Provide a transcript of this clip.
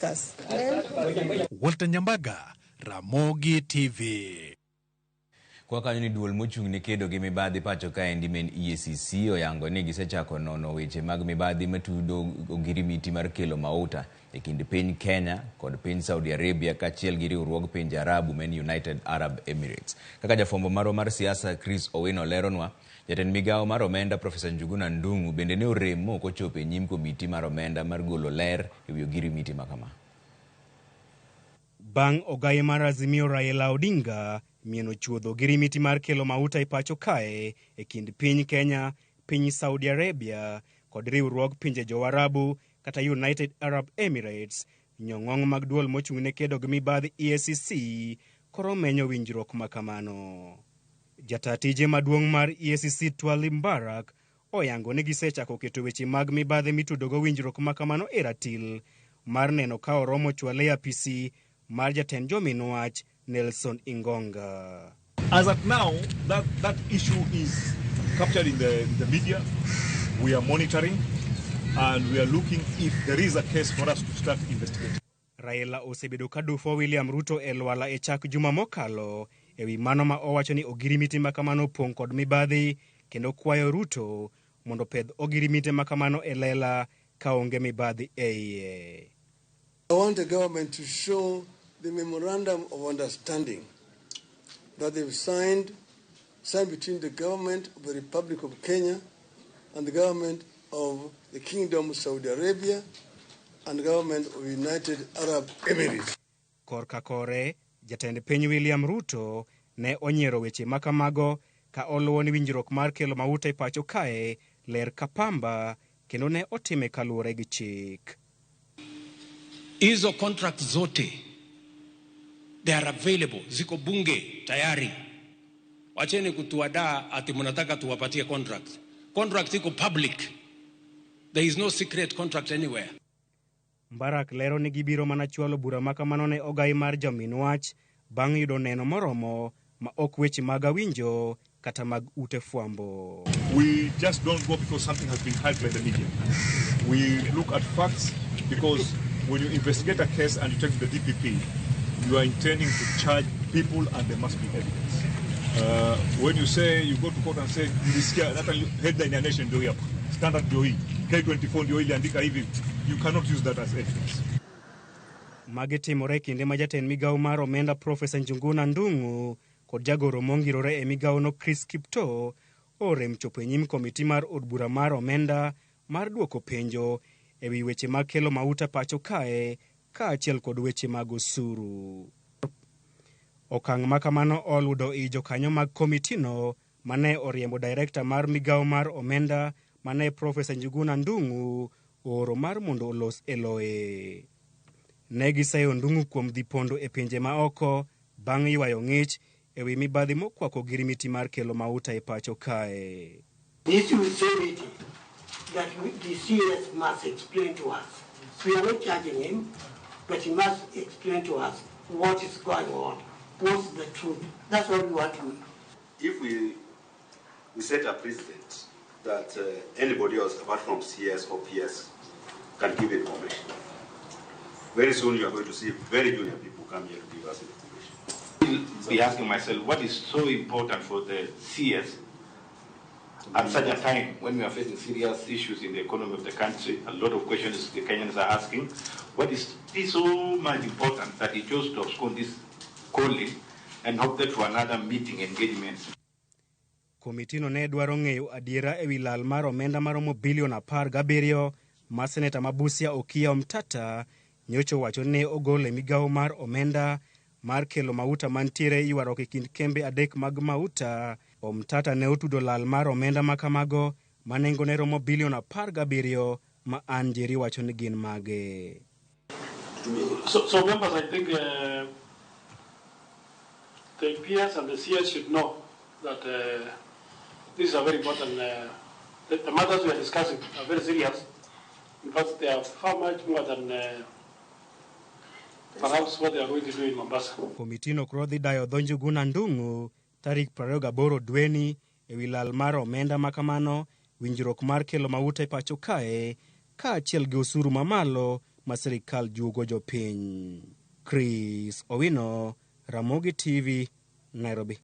discuss. Walter Nyambaga, Ramogi TV. Kwa kanyo ni duol mochung' ne kedo gi mibadhi pacho kaendi men EACC oyango ni gisechako nono weche mag mibadhi matudo ogirimiti mar kelo mauta e kind piny Kenya kod piny Saudi Arabia kaachiel gi riwruog pinje Arabu men United Arab Emirates. Kaka jafwambo marwa mar siasa Chris Owino leronwa, jatend migawo mar omenda Profesa Njuguna Ndung'u bende ne orem mok ochopo e nyim komiti mar omenda mar golo ler ewi ogirimiti ma kama. Bang' ogaye mar Azimio Raila Odinga mieno chuodho ogirimiti mar kelo mauta e pacho kae e kind piny Kenya, piny Saudi Arabia kod riwruog pinje Jowarabu kata United Arab Emirates, nyong'ong' mag duol mochung' ne kedo gi mibadhi EACC koro menyo winjruok ma kamano. Jata tije maduong' mar EACC Twalib Mbarak oyango ni gisechako keto weche mag mibadhi mitudogo winjruok ma kamano e ratil mar neno ka oromo chwale e apisi mar jatend jomin wach Nelson Ingonga. As at now, that issue is captured in the media. We are monitoring and we are looking if there is a case for us to start investigating. Raila osebedo ka dufo William Ruto e lwala e chak juma mokalo ewi mano ma owacho ni ogirimiti ma kamano opong' kod mibadhi kendo kwayo Ruto mondo pedh ogirimiti ma kamano e lela kaonge mibadhi e iye. I want the government to show the memorandum of understanding that they've signed between the government of the Republic of Kenya and the government of the Kingdom of Saudi Arabia and the government of United Arab Emirates. Korka kore, jatend piny William Ruto ne onyiero weche makamago ka oluwo ni winjruok mar kelo mauta e pacho kae ler ka pamba kendo ne otime kaluwore gi chik. Hizo contract zote they are available, ziko bunge tayari. Wacheni kutuadaa ati mnataka tuwapatie contract. Contract iko public. There is no secret contract anywhere. Mbarak lero ni gibiro mana chwalo bura makamano ne ogai mar jomin wach bang' yudo neno moromo ma ok weche mag awinjo kata mag ute fwambo. We just don't go because something has been hyped by the media. We look at facts because when you investigate a case and you take to the DPP, you are intending to charge people and there must be evidence. When you say you go to court and say nilisikia hata headline ya Nation ndio hapa, Standard ndio hii, K24 ndio iliandika hivi, you cannot use that as evidence. Magi timore kinde ma jatend migawo mar omenda Profesa Njuguna Ndung'u kod jagoro mongirore e migawono Chris Kiptoo orem chopo e nyim komiti mar od bura mar omenda mar duoko penjo ewi weche mag kelo mauta pacho kae kaachiel kod weche mag osuru. Okang' ma kamano oludo i jokanyo mag komitino mane oriembo direkta mar migawo mar omenda mane Profesa Njuguna Ndung'u ooro mar mondo olos e loye. Ne giseyo Ndung'u kuom dhi pondo e pinje maoko bang' ywayo ng'ich ewi mibadhi mokwako ogirimiti mar kelo mauta e pacho kae. The issue is so weighty that the CS must explain to us. We are not charging him, but he must explain to us what is going on, what's the truth. That's what we want to know. If we set a precedent that anybody else apart from CS or PS can give information, very soon you are going to see very junior people come here to give us information. I'll be asking myself, what is so important for the CS at such a time when we are facing serious issues in the economy of the country? A lot of questions the Kenyans are asking. What is this so much important that he chose to abscond this calling and opted for another meeting engagement? Komitino ne dwaro ng'eyo adiera ewi lal mar omenda maromo bilion 17 ma seneta ma Busia Okiya Omtata nyocha owacho ni ne ogol e migawo mar omenda mar kelo mauta mantiere ywaruok e kind kembe adek mag mauta. Omtata ne otudo lal mar omenda ma kamago ma nengone romo bilion 17 ma Ann Njeri wacho ni gin mage. So members, I think the PS and the CS should know that this is a very important, the matters we are discussing are very serious. In fact, they are far much more than perhaps what they are going to do in Mombasa. Komitino koro dhi dayo dho Njuguna Ndung'u tarik 28 dweni ewi lal mar omenda ma kamano, winjruok mar kelo mauta e pacho kae kaachiel gi osuru mamalo ma sirikal juogo jopiny. Chris Owino, Ramogi TV, Nairobi.